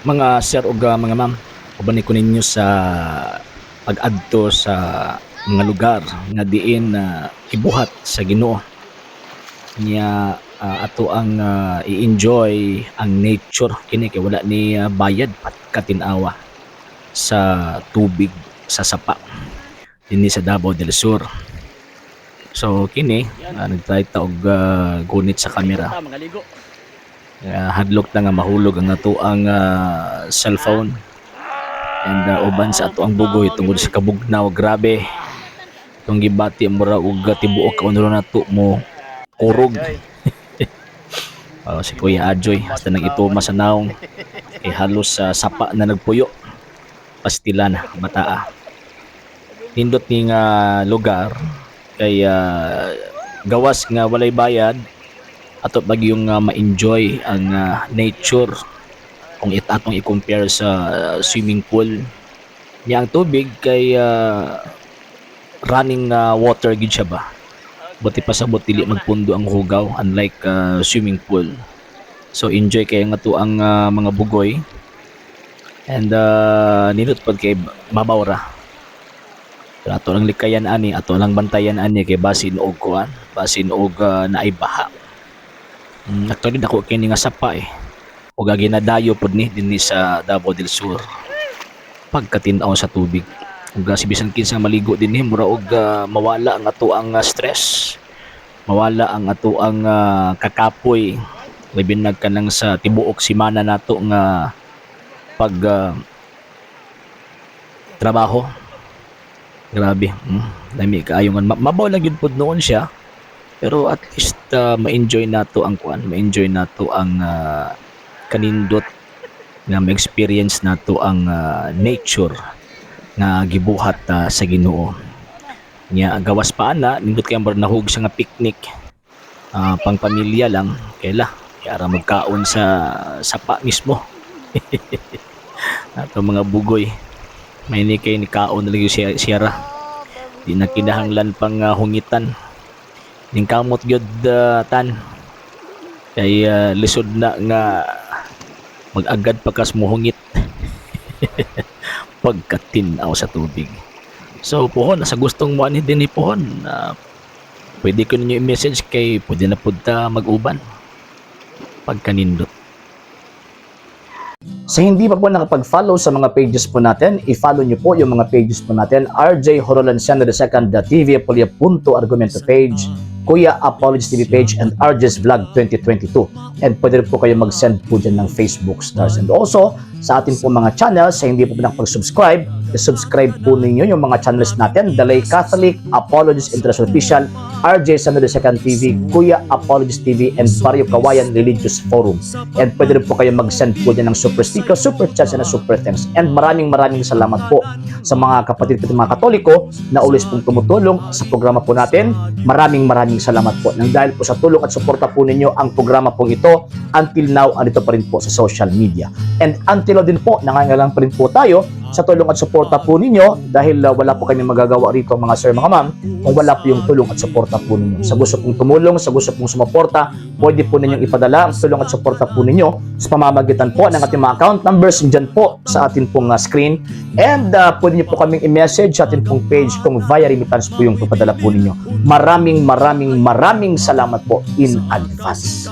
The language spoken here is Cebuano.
Mga sir ug mga ma'am, uban ko ninyo sa pag-adto sa mga lugar nga diin na gibuhat sa Ginoo. Nya ato ang i-enjoy ang nature kini kay wala ni bayad, pagkatin-awa sa tubig sa sapa dinhi sa Davao del Sur. So kini nag-try ta og gunit sa camera. Mga ligo. Hadlok na nga mahulog ang atoang cellphone and uban sa ato ang bugoy tungod sa kabugnaw. Grabe itong gibati, mura og tibuok ka nato mo kurog. Si Kuya Adjoy hasta nang ituma sa naong kay halos sa sapa na nagpuyo. Pastilan bataa. Nindot ni nga lugar kay gawas nga walay bayad, ato bagyong ma-enjoy ang nature kung atong i-compare sa swimming pool niya. Ang tubig kay running water gid siya ba, buti pa sabot dili magpundo ang hugaw, unlike swimming pool. So enjoy kay nga to ang mga bugoy and nindot pud kay mabaw ra. Pero ato lang likayan ani, ato lang bantayan ani kay basin og kuan, basin og naay baha. Actually dako kini nga sapa eh. Ug ginadayo pod ni dinhi sa Davao del Sur. Pagkatin-aw sa tubig. Ug si bisan kinsa maligo dinhi, mura og mawala ang ato ang stress. Mawala ang ato ang kakapoy. Labi na kanang sa tibuok simana nato nga pag trabaho. Grabe. Lami kaayo nga mabaw lang gyud pod noon siya. Pero at least ma-enjoy nato ang kuan, ma-enjoy nato ang kanindot nga ma-experience nato ang nature nga gibuhat sa Ginoo. Nya gawas pa ana, nindot kay ang nahug siya nga picnic. Pangpamilya lang kay la kay ara magkaon sa sapa mismo. Ato mga bugoy. May ni kay ni kaon na lagi siya siyara. Di na kinahanglan pang hungitan. Ning kamot gyud tan. Kay lisod na nga mag-agad pa kas mohungit pagkatin-aw sa tubig. So pohon sa gustong mo ani dinhi pohon, pwede ko ninyo i-message kay pwede na pud ta mag-uban pagkanindot. Sa hindi pa po nakapag-follow sa mga pages po natin, i-follow nyo po yung mga pages po natin: RJ Horolan II, TV Apolia Punto Argumento page, Kuya Apologies TV page, and RJ's Vlog 2022. And pwede rin po kayo mag-send po dyan ng Facebook stars. And also, sa atin po mga channels, sa hindi po nakapag-subscribe, i-subscribe po ninyo yung mga channels natin: Dalay Catholic, Apologies International Official, RJ San II TV, Kuya Apologies TV, and Barrio Kawayan Religious Forum. And pwede rin po kayo mag-send po dyan ng super sticker, super chats, and super thanks. And maraming maraming salamat po sa mga kapatid ko, mga Katoliko na always pong tumutulong sa programa po natin. Maraming maraming salamat po. Nang dahil po sa tulong at suporta po ninyo, ang programa pong ito until now andito pa rin po sa social media. And until now din po, nangangailangan pa rin po tayo sa tulong at suporta po ninyo dahil wala po kami magagawa rito, mga sir, mga ma'am, kung wala po yung tulong at suporta po ninyo. Sa gusto pong tumulong, sa gusto pong sumuporta, pwede po ninyong ipadala ang tulong at suporta po ninyo sa pamamagitan po ng ating mga account numbers dyan po sa atin pong screen. And pwede niyo po kaming i-message sa atin pong page kung via remittance po yung papadala po ninyo. Maraming maraming maraming salamat po in advance.